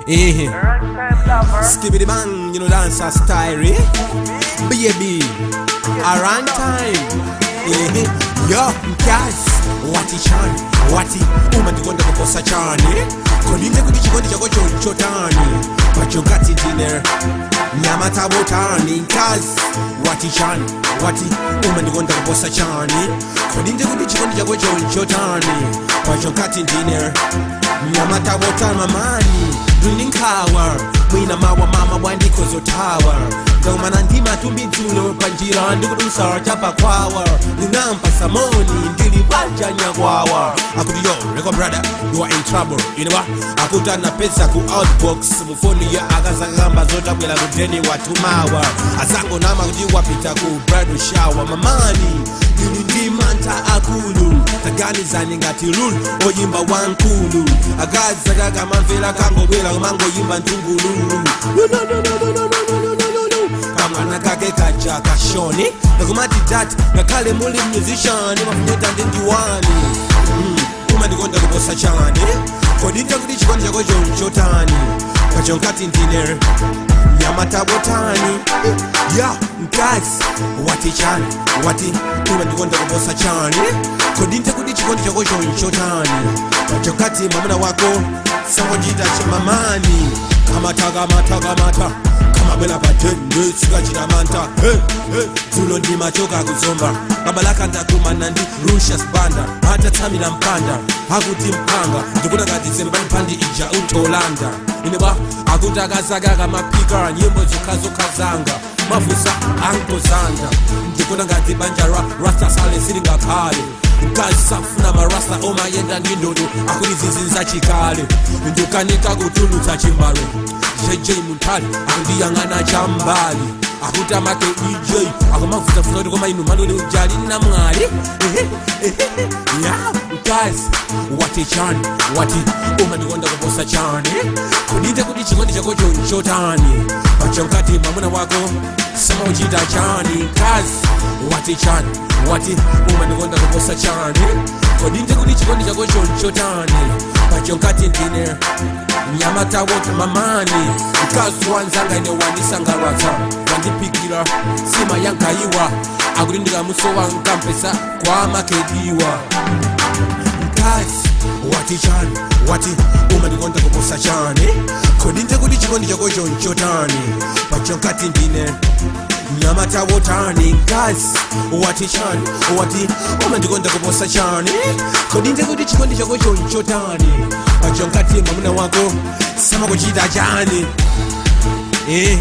Eh. Runtime lover. Skibbity bang, you know dancer style, eh? Baby, around time. Eh. Yo, mkazi, wati chani, wati umandikonda kuposa chani. Kolinde kuti chikondi chako chonchotani. Pachokati ndine nyama tabotani. Mkazi, wati chani, wati umandikonda kuposa chani. Kolinde kuti chikondi chako chonchotani. Pachokati ndine nyama tabotani mamani. Ndilinkhawa mwina mawa mama bwandikozotawa ndaumana ndimatumbi dzulo panjira ndikudusa chapakwawa ndinampa samoni ndili banja nyakwawa akuti yo reko brother you are in trouble you know what akuti anapeza ku outbox mufoni ya akazakamba zotabwera kudeni watumawa azangonama kuti wapita ku bridal shower mamani ndili ndi mantha akulu taganizani ngati lulu oyimba wankulu akazi akakamamvera kangobwera kumangoyimba mtungululu kamwana kake kaja kashoni ngakumati dati ngakhale muli musician mafunyeta ndi ndiwani umandikonda kuposa chani kodi kuti chikondi chako chonchotani pachonkati ndine nyamatabotani ya mkazi wati chani wati umandikonda kuposa chani kodi kuti chikondi chako chonchotani pachokati mwamuna wako sangochita chimamani kamata kamata kamata kamabwela patende sikachitamanta hey, hey. Dzulo ndimachoka kuzomba kabalaka ndakumana ndi rushas banda atatsamira mpanda akuti mpanga ndikuti ngati zembanipandi ija utolanda ineba akuti akazaka kamaphika nyimbo zokhazokha zanga mavusa ankozanda ndikuti ngati banja ra rasta sale silingakhale mkazi safuna marasta omayenda ndi ndodo akuti zizinza chikale ndikukanika kutulutsa chimbalo JJ Muntali akundiyang'ana chambali akuti amake EJ akumavutafuta kuti koma inu maluli ujali namwali ya mkazi wati chani wati umandikonda kuposa chani kudite kuti chikondi chako chonchotani pachonkati mwamuna wako samauchita chani mkazi wati chani wati umandikonda kuposa chani kudite kuti chikondi chako chonchotani pachonkati ndine nyamata wote mamani mkazi wanzanga ine wanisangalatsa wandipikira sima yankaiwa akuti ndikamusowa nkampesa kwa makediwa mkazi wati chani wati umandikonda kuposa chani kodi kuti chikondi chako chonchotani pachonkati ndine nyamata wotani mkazi wati chani wati umandikonda kuposa chani kodi kuti chikondi chako chonchotani pachonkati mwamuna wako samakuchita chani eh.